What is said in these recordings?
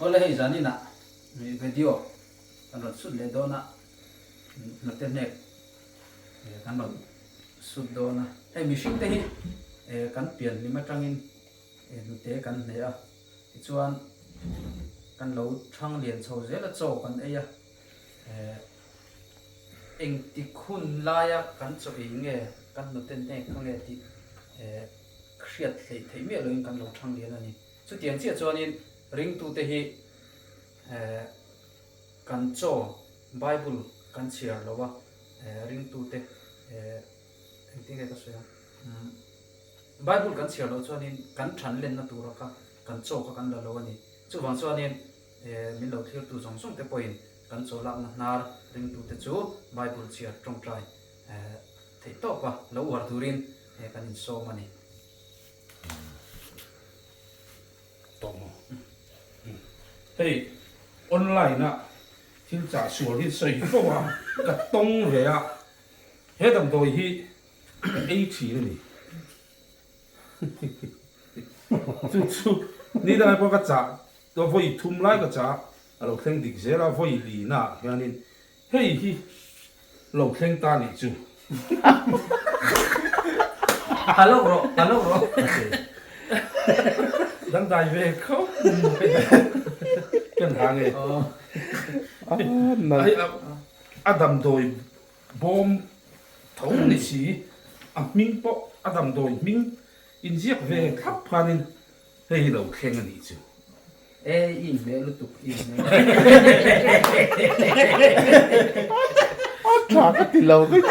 Awle hei zaninah video kan rawn sut leh dawn a, hnute hnek kan rawn sut dawn a. Hei mihring te hi kan pian hlim atangin hnute kan hne a, tichuan kan lo thang lian chho zel a, chaw kan ei a, engtik hun laia kan chaw ei nge kan hnute hnek kha nge tih hriat hleih theih miah loin kan lo thang lian a ni. Chutiang chiah chuanin ringtute hi kan chaw Bible kan chhiar lo a, ringtute engtin nge ka sawi ang, Bible kan chhiar loh chuanin kan than lenna tura kha kan chaw kha kan la lo a ni. Chuvang chuanin min lo thlirtu zawng zawng te pawhin kan chaw lakna hnar ringtute chu Bible chhiar tawngtai theih tawpa lo uar turin kan insawm a ni. Tawh maw? Hei online a thil chah sual hi sawi fo a, ka tawng ve a, he damdawi hi ka ei thin a ni. Chu chu ni dangah pawh ka chah vawi thum lai ka chah a lo thleng dik zel a, vawi lina ah hianin Hei hi lo thleng ta nih chu. A lo rawh, a lo rawh. Dangdai ve khawp mai. Kan ha nge. A damdawi bawm tho ni si, a hming pawh a damdawi hming inziak ve thlap khanin Hei hi lo thleng a nih chu. E i inhmeh lutuk i inhmeh. A tha ka ti lo vek.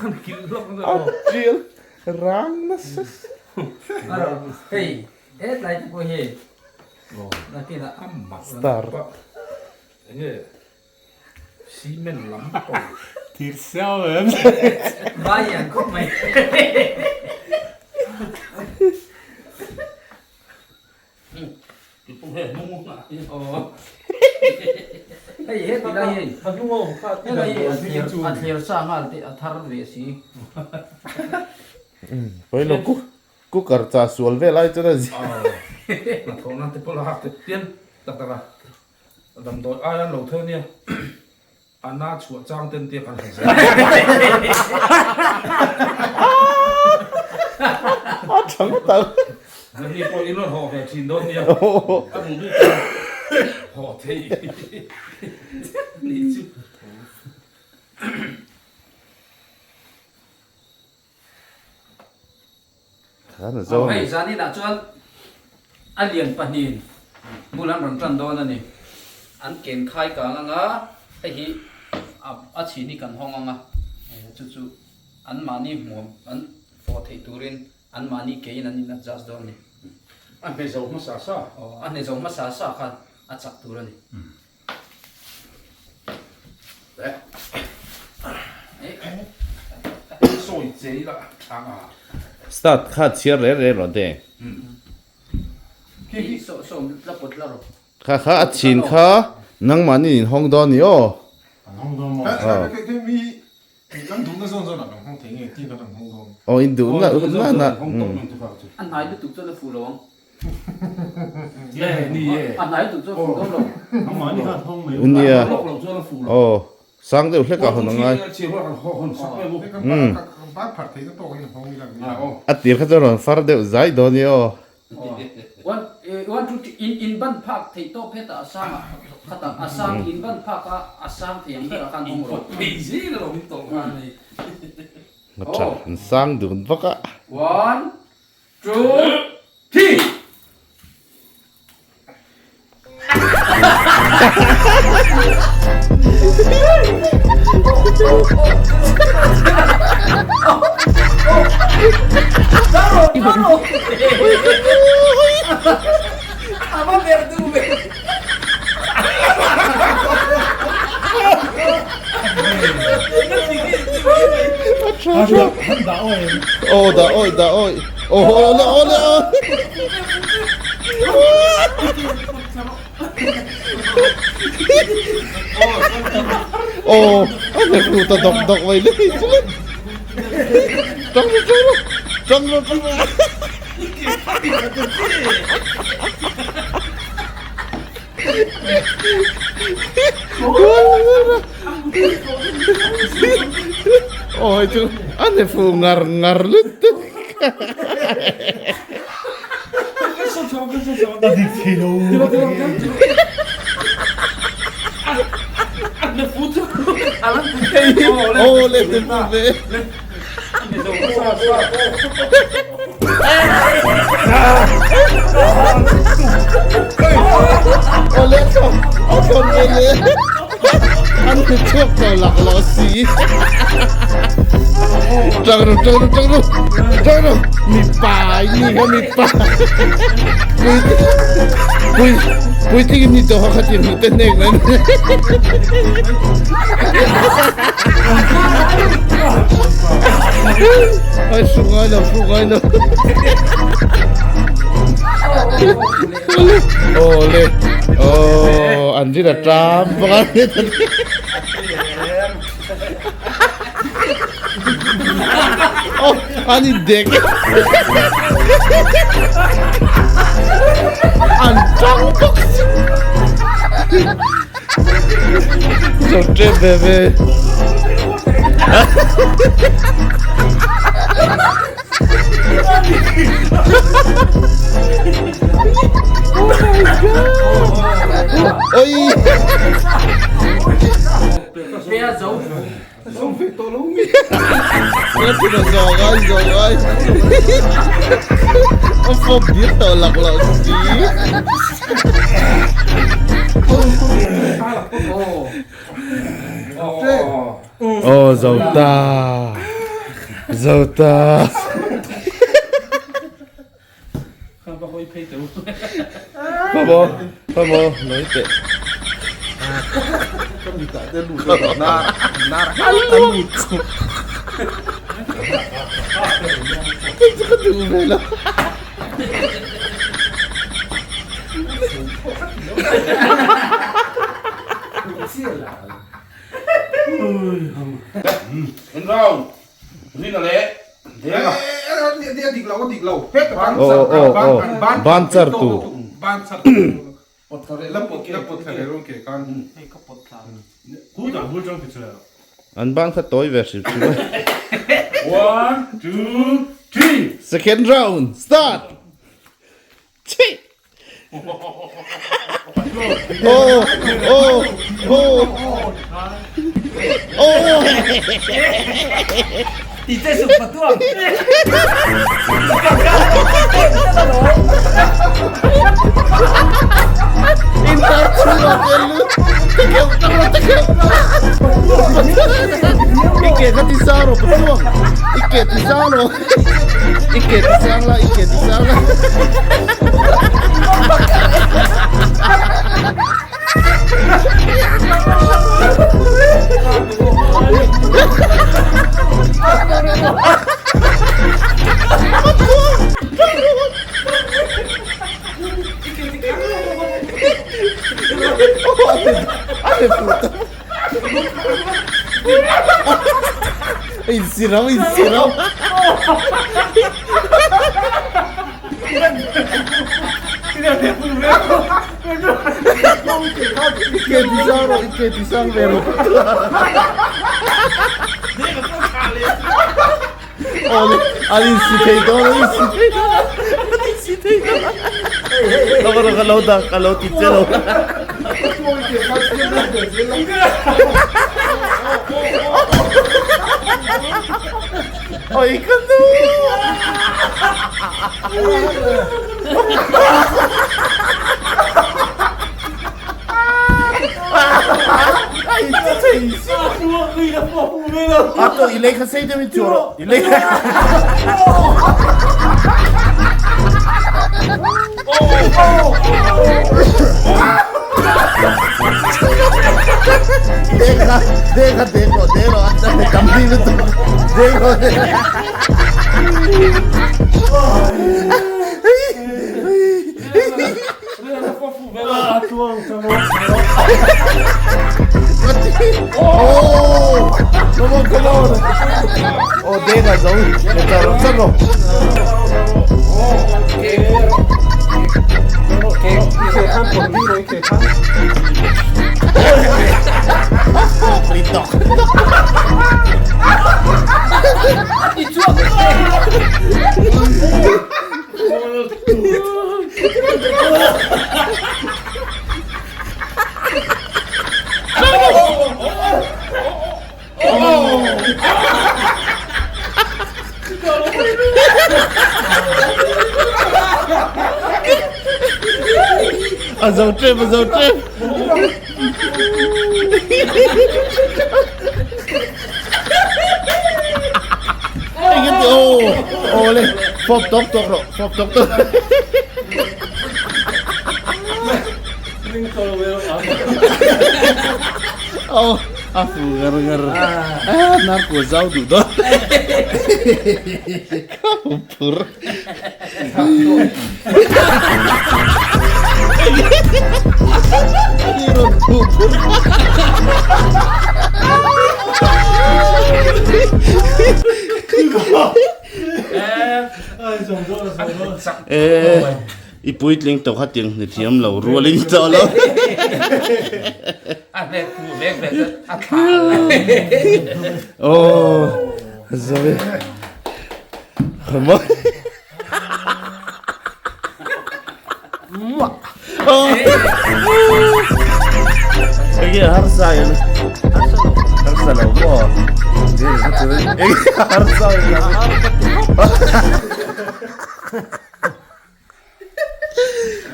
Kan kilh hlawk na aw. A tial rang nasa si. Hei hetlai te pawh hi nakinah star. Enge cement lam pawh. Thir siau em. Vai an khawp mai. Hei he ti lai hei. A hnung a awm kha. He lai hi a thler sa nghal te a thar ve si. Pawilo cooker cha sual vel ai chuan a zia. Hnathawh nan te pawh la hak te pian tak tak a. Damdawi ai an lo theu nia. A na chhuah chang ten tia kan han zir. A tha ngawt ang. Mahni pawh in rawn haw ve thin dawn nia. A duh duh chuan haw thei nih chu. Aw hei zaninah chuan a lian pahnihin bul an rawn tan dawn a ni. An ken khai kang anga hei hi a chhin hi kan hawng anga chu chu anmahni hmuam an fawh theih turin anmahni keiin an in adjust dawn a ni. A hne zo hmasa sa. Aw a hne zo hmasa sa kha a chak tur a ni. Start kha chhiar rel rel rawh te. Kha kha a chhin kha nangmahni in hawng dawn ni aw. Aw in duh na na na. Nia aw sang deuh hlek ah hawn a ngai a tir kha chuan rawn far deuh zai dawn i aw. Tha an sang dun vak a. Two, three. Aw dah awi dah awi aw awle awle aw aw a hnek ru ta dawk dawk mai le chu le tang ru tang ru tang ru tang ru. Awi chu a ni fu ngar ngar lutuk. A dik thei lo. Aw le te fu ve. Aw le thawm a thawm ve le. An ti chhuak tawh lak lo si. Tang ru tang ru tang ru tang ru mipa i ni kha mipa. Pui pui puitling ni tawh kha khatin hmuh te hnek mai. Ai su ngai lo su ngai lo. Aw le aw an rin a tam bawk a. Aw an indek an tang bawk si. Zo tep ve ve. Oh my god! Oi! A fawp dir tawh lak loh si. Aw zo ta zo ta. Khawmaw khawmaw noi teh. Kei chu ka duh ve lo. Ban char tu. An ban kha tawi ve hrim hrim a. Second round start. Chhi. Oh oh oh oh. Intar chhungah te lu te kheuh tak rawh te kheuh I ke kha ti sang rawh pachuang I ke ti sang rawh I ke ti sang la I ke ti sang la Insirau insirau. Ike tisang rawh ike tisang ve rawh. Aw an insi thei dawn an insi thei dawn an insi thei dawn. Ka rawh ka lo dah ka lo ti che lo. Oi ka nu. Ai ti thei si. A to i lei kha sei deuh in chu rawh. I lei kha. Dek kha dek kha dek rawh dek rawh a tam bik lutuk dek rawh dek rawh. Oh, come on, come on. Oh, dek a zo. Char rawh char rawh. A zo ṭep a zo ṭep. Engati aw aw le fawp tawk tawk rawh fawp tawk tawk. Aw a fu ngar ngar a nar kua zau duh dawn. Ka phur. I puitling tawh kha tiang hne thiam lo rualin tawh lo. A hne thu vek vek a thla. Oh, zawi. Enge harsa in harsa lo maw enge harsa in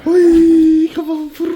Ui ka va phur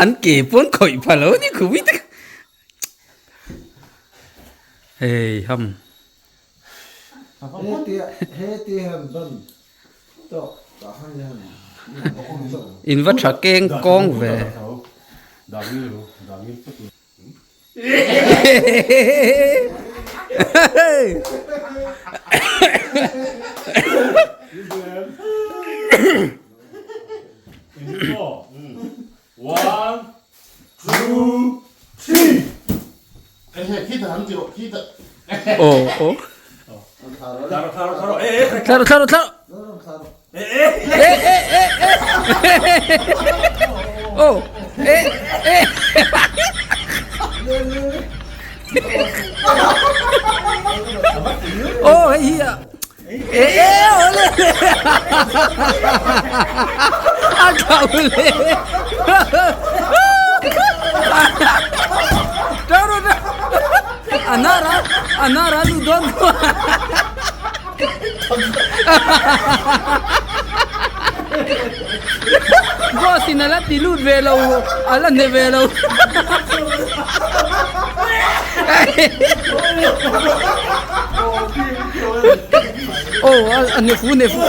An ke pawn khawih pha lo ni khup i tak. Hei ham. In va tha keng kawng ve. One, two, three. Aw aw. Thla rawh thla rawh thla rawh. E e e e. Aw e e. Aw hei hi a. E e awle. A thla ule. Thla rawh thla. Anara anara lu dawn. Boss in ala ti lut ve lo ala hne ve lo. Oh a hne fu hne fu.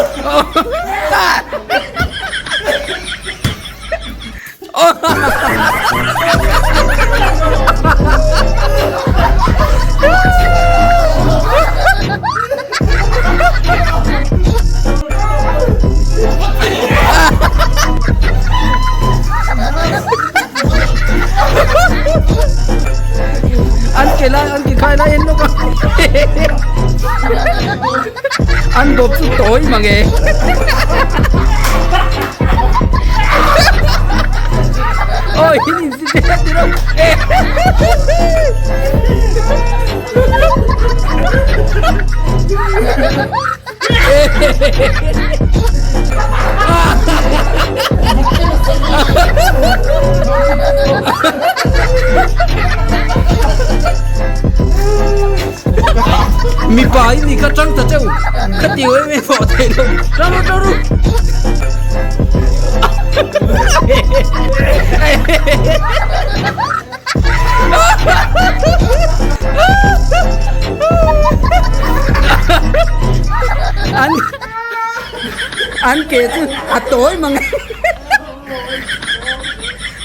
An ke lai an ke khai lai en lawk a an bawp chu tawi mang e. Ôi Mipa in ni kha tang ta cheu kha tiu em em pawh thei lo tang ru tang ru An an ke chu a tawi mang e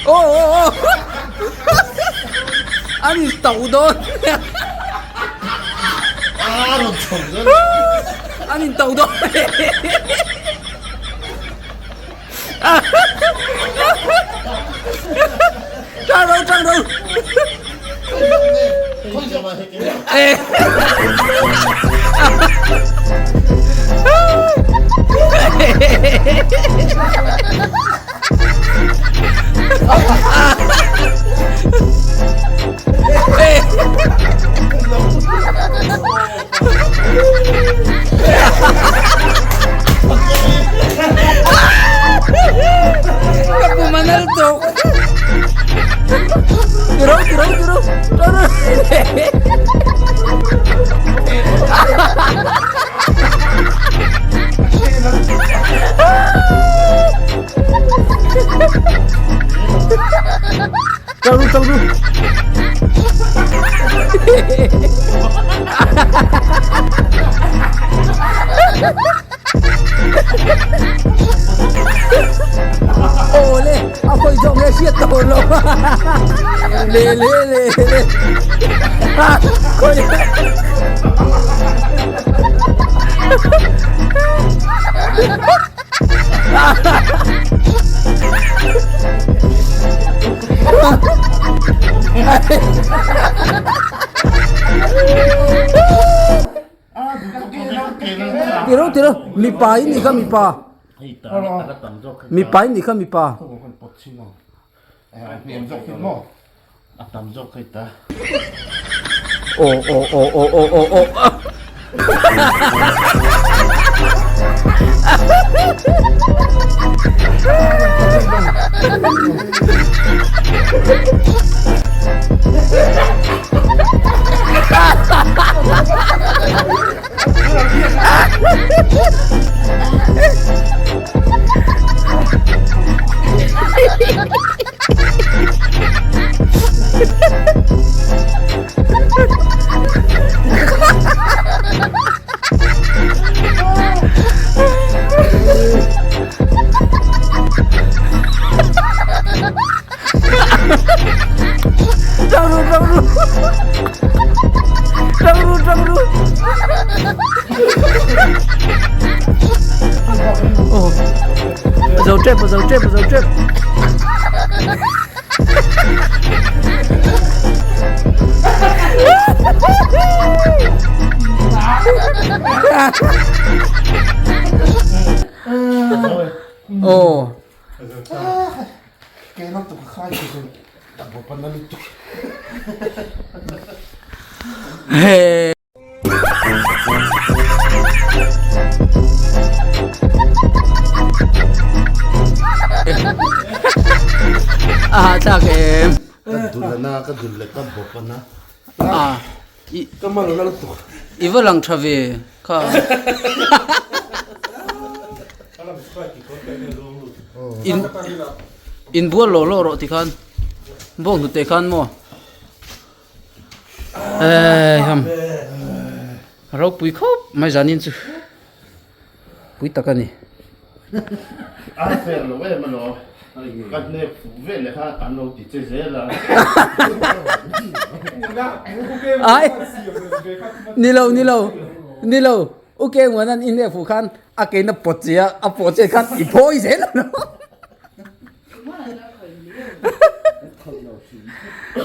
Aw aw aw An in tauh dawn An in tauh dawn. Tang ro tang ro. Ka pu manal tawk. Tiro tiro tiro. Tang ru tang ru. Aw le a khawi zawk nge hriat tawh lo le le le le khawi Tiro tiro mipa in ni kha mipa mipa in ni kha mipa aw aw aw aw aw aw aw Tang ru tang ru tang ru tang ru oh zo trep zo trep zo trep oh He A hahthlak em. Ka dul ana ka dul leh ka bawp ana. A i Ka mal ana lutuk. I va lang tha ve kha. In in bual lawh lawh rawh tikhan bawng hnute khan maw. Eii ham ropui khawp mai zanin chu pui tak a ni. A fair lo em alawm ka hnek fuh vel leh kha an lo ti che zel a. Ai ni lo ni lo ni lo u ke nguan an in hnek fuh khan a ke in a pawt che a a pawh che khan i phawi zel alawm.